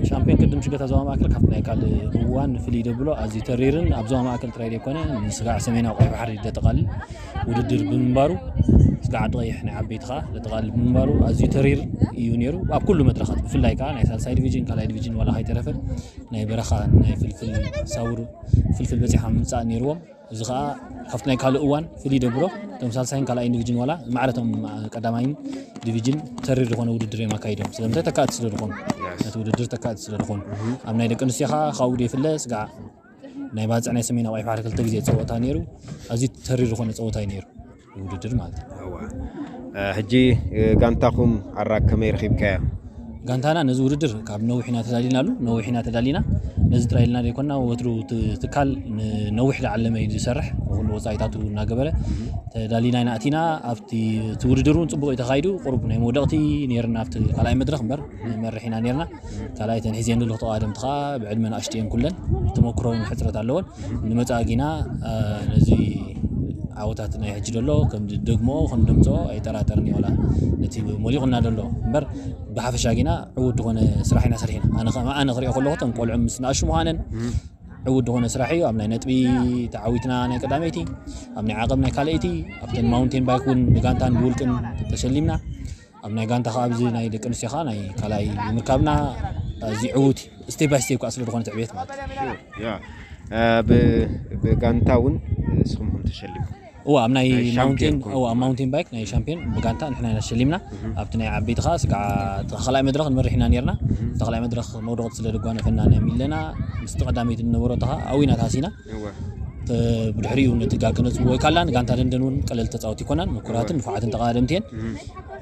ሻምፒዮን ቅድድም ሽገታ ዞባ ማእከል ካብቲ ናይ ካልእ እዋን ፍልይ ደብሎ ኣዝዩ ተሪርን ኣብ ዞባ ማእከል ጥራይ ዘይኮነ ንስጋዕ ሰሜናዊ ቀይሕ ባሕሪ ደጠቓልል ውድድር ብምንባሩ፣ ስጋዕ ዓዲ ቀይሕ ናይ ዓበይቲ ከዓ ደጠቓልል ብምንባሩ ኣዝዩ ተሪር እዩ ነይሩ። ኣብ ኩሉ መድረኻት ብፍላይ ከዓ ናይ ሳልሳይ ዲቪዥን ካልኣይ ዲቪዥን ዋላ ከይተረፈ ናይ በረኻ ናይ ፍልፍል ሳውር ፍልፍል በፂሓ ምምፃእ ነይርዎም። እዚ ከዓ ካብቲ ናይ ካልእ እዋን ፍልይ ደብሮ እቶም ሳልሳይን ካልኣይን ዲቪዥን ዋላ ማዕረቶም ቀዳማይን ዲቪዥን ተሪር ዝኾነ ውድድር እዮም ኣካይዶም። ስለምንታይ ተካእቲ ስለ ዝኾኑ ነቲ ውድድር ተካእቲ ስለ ዝኾኑ ኣብ ናይ ደቂ ኣንስትዮ ከዓ ካብኡ ደይፍለ ስጋዕ ናይ ባፅዕ ናይ ሰሜናዊ ቀይሕ ባሕሪ ክልተ ግዜ ፀወታ ነይሩ። ኣዝዩ ተሪር ዝኾነ ፀወታ እዩ ነይሩ ውድድር ማለት እዩ። ሕጂ ጋንታኹም ኣራክ ከመይ ረኺብካያ? ጋንታና ነዚ ውድድር ካብ ነዊሕ ኢና ተዳሊናሉ። ነዊሕ ኢና ተዳሊና። ነዚ ጥራይ ኢልና ዘይኮና ወትሩ እቲ ትካል ንነዊሕ ዝዓለመ እዩ ዝሰርሕ። ንኩሉ ወፃኢታቱ እናገበረ ተዳሊና ኢና ኣቲና። ኣብቲ እቲ ውድድር እውን ፅቡቅ እዩ ተኻይዱ። ቁሩብ ናይ መውደቕቲ ነይርና ኣብቲ ካልኣይ መድረኽ እምበር ንመርሕ ኢና ነይርና። ካልኣይ ተንሒዘ ንሉ ተቐዳደምቲ ከዓ ብዕድመ ንኣሽቱ እየን ኩለን። ተመክሮ እውን ሕፅረት ኣለወን። ንመፃኢ ግና ነዚ ዓወታት ናይ ሕጂ ዘሎ ከም ደግሞ ከም ደምፅኦ ኣይጠራጠርን እዩ። ዋላ ነቲ ሞሊቑና ዘሎ እምበር ብሓፈሻ ግና ዕዉት ዝኾነ ስራሕ ኢና ሰሪሕና። ኣነ ከ- ኣነ ክሪኦ ከለኹ እቶም ቆልዑ ምስ ንኣሽቱ ምዃነን ዕዉት ዝኾነ ስራሕ እዩ። ኣብ ናይ ነጥቢ ተዓዊትና ናይ ቀዳመይቲ፣ ኣብ ናይ ዓቐብ ናይ ካልኣይቲ፣ ኣብተን ማውንቴን ባይክ እውን ብጋንታን ብውልቅን ተሸሊምና። ኣብ ናይ ጋንታ ከዓ ኣብዚ ናይ ደቂ ኣንስትዮ ከዓ ናይ ካልኣይ ምርካብና ኣዝዩ ዕዉት እዩ። ስቴፕ ባይ ስቴፕ ከዓ ስለ ዝኾነ ትዕቤት ማለት እዩ። ያ እ፣ ብ- ብጋንታ እውን እስኹም ኹም ተሸሊምኩም። እዋ ኣብ ናይ ናይ ማውንቴን ሻምፒዮን ኮንኩም። እዋ ኣብ ማውንቴን ባይክ ናይ ሻምፒዮን ብጋንታ ንሕና ኢና ተሸሊምና። ኣብቲ ናይ ዓበይቲ ከዓ ስጋዕ እቲ ካልኣይ መድረኽ ንመርሕ ኢና ነርና። እቲ ካልኣይ መድረኽ መውደቕቲ ስለ ድጓነፈና ናይ ሚለና ምስቲ ቀዳመይቲ ዝነበሮ ተኻ ኣዊና ተሃሲና። እወ። ተ- ብድሕሪኡ ነቲ ጋር ክነፅብዎ ይካላን ጋንታ ደንደን እውን ቀለል ተፃወት ይኮናን ምኩራትን ንፉዓትን ተቃደምቲ እየን።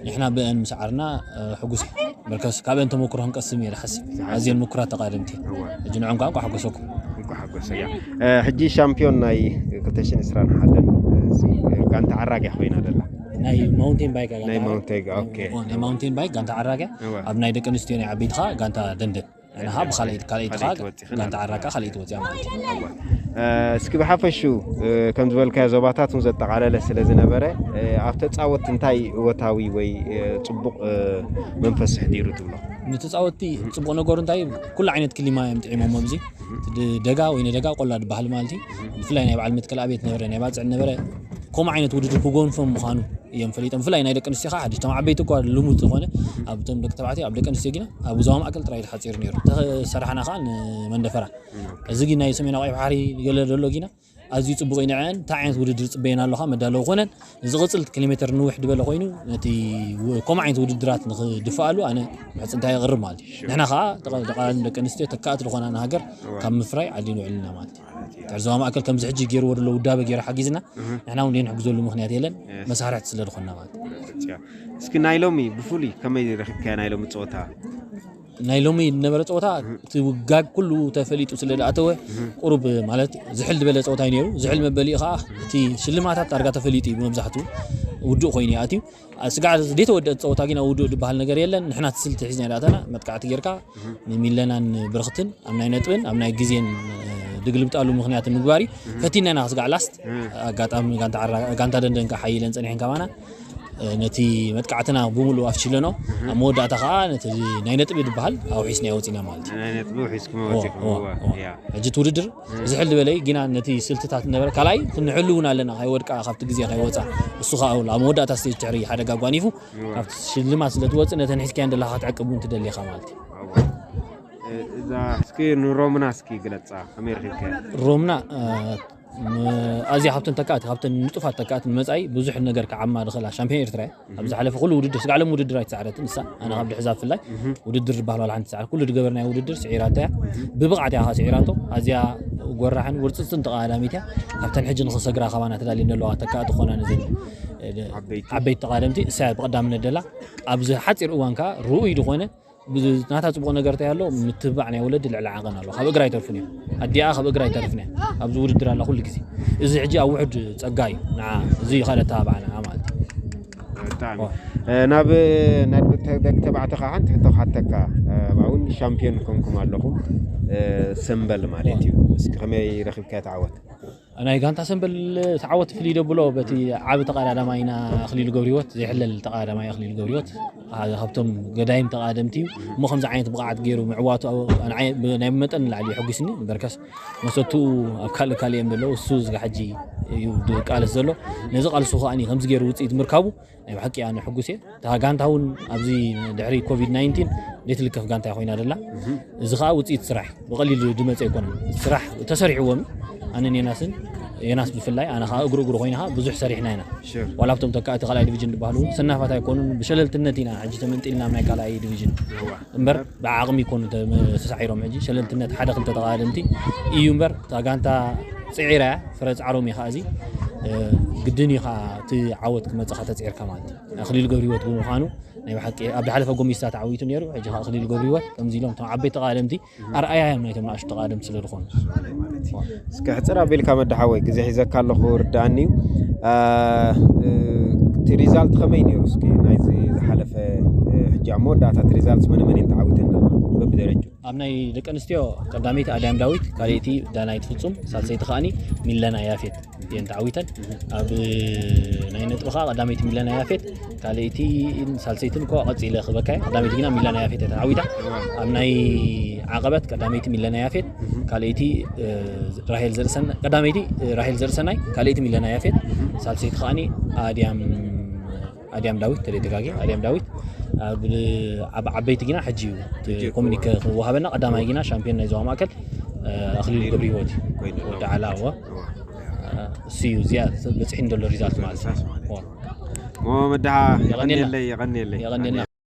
ንሕና ብአን ምስዓርና እ፣ ሕጉስ እየ። በርከስ ካብአን ተመክሮ ክንቀስም እየ ዝሓስብ። ኣዝየን ምኩራት ተቃደምቲ እየን። ሕጂ ንዖም ከዓ እንኳ ሓጎሰኩም። እንኳ ሓጎሰ እያ። እ፣ ሕጂ ሻምፒዮን ናይ ክልተ ሽሕን ዕስራን ሓደን፣ እ፣ እዚ፣ እ፣ ጋንታ ዓራግያ ኮይና ደላ። ናይ ማውንቴን ባይክ ናይ ጋንታ ማውንቴን ኦኬ። ናይ ማውንቴን ባይክ ጋንታ ዓራግያ እወ። ኣብ ናይ ደቂ ኣንስትዮ ናይ ዓበይቲ ከዓ ጋንታ ደንደን። ንኻ ብካልኣይቲ ካልኣይቲ ካልኣይቲ ከዓ ወፂእኽን ጋንታ ኣለና። ዓራካ ካልኣይቲ ወፂኣ ማለት እዩ። እወ። እ፣ እስኪ ብሓፈሹ፣ እ፣ ከም ዝበልካዮ ዞባታት እውን ዘጠቓለለ ስለ ዝነበረ፣ እ፣ ኣብ ተፃወትቲ እንታይ እወታዊ ወይ፣ እ፣ ፅቡቕ፣ እ፣ መንፈስ ኣሕዲሩ ትብሎ? ንተፃወትቲ ፅቡቕ ነገሩ እንታይ እዩ? ኩሉ ዓይነት ክሊማ እዮም ጥዒሞሞ ኣብዚ እቲ ድ- ደጋ ወይ ንደጋ ቆላ ዝበሃል ማለት እዩ። ብፍላይ ናይ በዓል መትከል ኣብየት ነበረ ናይ ባፅዕ ነበረ ከምኡ ዓይነት ውድድር ክጎንፎም ምዃኑ እዮም ፈሊጦም። ብፍላይ ናይ ደቂ ኣንስትዮ ከዓ ሓድሽ እቶም ዓበይቲ እኳ ልሙድ ዝኾነ ኣብቶም ደቂ ተባዕትዮ ኣብ ደቂ ኣንስትዮ ግና ኣብ ዞባ ማእከል ጥራይ ተሓፂሩ ነይሩ። ተሰራሕና ከዓ ንመንደፈራ እዚ ግን ናይ ሰሜናዊ ቀይሕ ባሕሪ ገለ ዘሎ ግና ኣዝዩ ፅቡቅ እዩ። ንዐን እንታይ ዓይነት ውድድር ፅበየን ኣለኻ መዳለዊ ኮነን ንዝቕፅል ኪሎ ሜትር ንውሕ ዝበለ ኮይኑ ነቲ ው- ከምኡ ዓይነት ውድድራት ንክድፍኣሉ ኣነ ምሕፅንታ የቕርብ ማለት እዩ። ንሕና ከዓ ተቐ- ደቂ ኣንስትዮ ተካእቲ ዝኾና ንሃገር ካብ ምፍራይ ዓዲ ንውዕል ኢና ማለት እዩ። ድሕሪ ዞባ ማእከል ከምዚ ሕጂ ገይርዎ ዘሎ ውዳበ ገይሩ ሓጊዝና ንሕና እውን ዘይንሕግዘሉ ምክንያት የለን። መሳርሕቲ ስለ ዝኾንና ማለት እዩ። እስኪ ናይ ሎሚ ብፍሉይ ከመይ ረኺብካያ ናይ ሎሚ ፀወታ? ናይ ሎሚ ዝነበረ ፀወታ እቲ ውጋግ ኩሉ ተፈሊጡ ስለ ዝኣተወ ቁሩብ ማለት ዝሕል ዝበለ ፀወታ እዩ ነይሩ። ዝሕል መበሊኡ ከዓ እቲ ሽልማታት ዳርጋ ተፈሊጡ እዩ ብመብዛሕትኡ ውዱእ ኮይኑ እዩ ኣትዩ። ስጋዕ ዘይተወደአት ፀወታ ግን ኣብ ውዱእ ዝበሃል ነገር የለን። ንሕና እቲ ስልቲ ሒዝና ዝኣተና መጥቃዕቲ ጌርካ ንሚለናን ብርኽትን ኣብ ናይ ነጥብን ኣብ ናይ ግዜን ድግልብጣሉ ምክንያት ንምግባር እዩ ፈቲና ኢና። ስጋዕ ላስት ኣጋጣሚ ጋንታ ዓራ- ጋንታ ደንደን ከዓ ሓይለን ፀኒሐን ካባና ነቲ መጥቃዕትና ብምሉእ ኣፍሽለኖ። ኣብ መወዳእታ ከዓ ነቲ ናይ ነጥቢ ዝበሃል ኣውሒስና ወፂና ማለት እዩ። ናይ ነጥቢ ውሒስኩም እዎ፣ ወፂኹም እዎ፣ እወ። እዎ። ያ ሕጂ እቲ ውድድር ዝሕል ዝበለ እዩ። ግና ነቲ ስልትታት ነበረ ካልኣይ ክንሕሉ እውን ኣለና፣ ከይወድቃ ካብቲ ግዜ ከይወፃ። እሱ ከዓ ኣብ መወዳእታ ስቴጅ ድሕሪ ሓደጋ ጓኒፉ ካብቲ ሽልማት ስለ ትወፅእ ነተን ሒዝካየን ዘለኻ ክትዕቅብ እውን ትደሊ ኢኻ ማለት እዩ። እዛ እስኪ ንሮምና እስኪ ግለፃ ከመይ ረኺብካ? ሮምና ኣዝያ ካብተን ተካእቲ ካብተን ንጡፋት ተካእቲ ንመፃኢ ብዙሕ ነገር ክዓማ ዝኽእላ ሻምፒዮን ኤርትራ እያ። ኣብ ዝሓለፈ ኩሉ ውድድር ስጋዕ ሎም ውድድር ኣይትሰዓረትን ንሳ። ኣነ ካብ ድሕዛ ብፍላይ ውድድር ዝበሃል ዋላ ሓንቲ ሰዓር ኩሉ ዝገበርናዮ ውድድር ስዒራቶ እያ። ብብቕዓት እያ ከዓ ስዒራቶ። ኣዝያ ጎራሕን ውርፅፅትን ተቐዳዳሚት እያ። ካብተን ሕጂ ንክሰግራ ካባና ተዳልየን ዘለዋ ተካእቲ ክኾና ነዘን ዓበይቲ። ዓበይቲ ተቐዳደምቲ እሳ እያ ብቐዳምነት ደላ። ኣብዚ ሓፂር እዋን ከዓ ርኡይ ዝኾነ ናታ ፅቡቕ ነገር እንታይ ኣሎ? ምትብባዕ ናይ ወለዲ ልዕሊ ዓቐን ኣሎ። ካብ እግራ ኣይተርፍን እዮም። ኣዲኣ ካብ እግራ ኣይተርፍን እያ። ኣብዚ ውድድር ኣላ ኩሉ ግዜ። እዚ ሕጂ ኣብ ውሑድ ፀጋ እዩ ንዓ። እዚ እዩ ካልእ ኣተባባዕና ማለት እዩ። ብጣዕሚ ናብ ናይ ደቂ ተባዕትዮ ከዓ ሓንቲ ሕቶ ክሓተካ። ኣብኣ እውን ሻምፒዮን ኮንኩም ኣለኹም። ሰምበል ማለት እዩ። እስኪ ከመይ ረኺብካ ተዓወት? ናይ ጋንታ ሰምበል ተዓወት ፍልይ ደብሎ በቲ ዓቢ ተቐዳዳማይና ኣኽሊሉ ገብርሂወት ዘይሕለል ተቐዳዳማይ ኣኽሊሉ ገብርሂወት። ካብቶም ገዳይም ተቐዳደምቲ እዩ እሞ ከምዚ ዓይነት ብቕዓት ገይሩ ምዕዋቱ ናይ መጠን ንላዕሊ የሐጒስኒ። እምበርከስ መሰትኡ ኣብ ካልእ ካልእ እዮም ዘለዉ። እሱ እዚ ሕጂ እዩ ዝቃለስ ዘሎ። ነዚ ቃልሱ ከኣ ከምዚ ገይሩ ውፅኢት ምርካቡ ናይ ብሓቂ ኣነ ሕጉስ እየ። እታ ጋንታ እውን ኣብዚ ድሕሪ ኮቪድ ናይንቲን ዘይትልከፍ ጋንታ ኮይና ደላ። እዚ ከዓ ውፅኢት ስራሕ እዩ። ብቐሊሉ ዝመፀ ኣይኮነን። ስራሕ ተሰሪሕዎም ኣነን የናስን የናስ ብፍላይ ኣነ ከዓ እግሩ እግሩ ኮይና ከዓ ብዙሕ ሰሪሕና ኢና። ዋላ ኣብቶም ተካእቲ ካልኣይ ዲቪዥን ዝበሃሉ እውን ሰናፋት ኣይኮኑን። ብሸለልትነት ኢና ሕጂ ተመንጢልና ኣብ ናይ ካልኣይ ዲቪዥን እምበር ብዓቕሚ ይኮኑ ተሳዒሮም። ሕጂ ሸለልትነት ሓደ ክልተ ተቐዳደምቲ እዩ እምበር እታ ጋንታ ፅዒራ እያ። ፍረ ፃዕሮም እዩ ከዓ እዚ ግድን እዩ ከዓ እቲ ዓወት ክመፅኻ ተፅዒርካ ማለት እዩ። ኣኽሊሉ ገብርሂወት ብምዃኑ ናይ ብሓቂ ኣብ ዝሓለፈ ጎሚስታ ተዓዊቱ ነይሩ። ሕጂ ከዓ ኣኽሊሉ ገብርሂወት ከምዚ ኢሎም እቶም ዓበይቲ ተቐዳደምቲ ኣርኣያ እዮም ናይቶም ንኣሽቱ ተቐዳደምቲ ስለ ዝኾኑ። እስከ ሕፅር ኣቢልካ መድሓወይ ግዜ ሒዘካ ኣለኹ ርድኣኒ እዩ። እቲ ሪዛልት ከመይ ነይሩ እስኪ ናይዚ ዝሓለፈ? ሕጂ ኣብ መወዳእታ እቲ ሪዛልት መነ መን እየን ተዓዊተን ዘለዋ በብደረጅኡ? ኣብ ናይ ደቂ ኣንስትዮ ቀዳመይቲ ኣድያም ዳዊት፣ ካልኣይቲ ዳናይት ፍጹም፣ ሳልሰይቲ ከዓኒ ሚለና ያፌት እየን ተዓዊተን። ኣብ ናይ ነጥቢ ከዓ ቀዳመይቲ ሚለና ያፌት፣ ካልኣይቲ ሳልሰይትን እኮ ቀፂለ ክበካ እየ። ቀዳመይቲ ግና ሚለና ያፌት እያ ተዓዊታ። ኣብ ናይ ዓቐበት ቀዳመይቲ ሚለና ያፌት፣ ካልኣይቲ ራሄል ዘርእሰናይ፣ ቀዳመይቲ ራሄል ዘርእሰናይ፣ ካልኣይቲ ሚለና ያፌት፣ ሳልሰይቲ ከዓኒ ኣድያም ኣድያም ዳዊት ተደጋጊ ኣድያም ዳዊት ኣብ ዓበይቲ ግና ሕጂ እዩ እቲ ኮሙኒከ ክወሃበና። ቀዳማይ ግና ሻምፒዮን ናይ ዞባ ማእከል ኣኽሊሉ ገብርሂወት እዩ። ወዲ ዓላ እወ እሱ እዩ እዚኣ በፅሒን ዘሎ ሪዛልት ማለት እዩ። ሞ መድሓ የቐንየለይ የቐንየለይ የቐንየልና።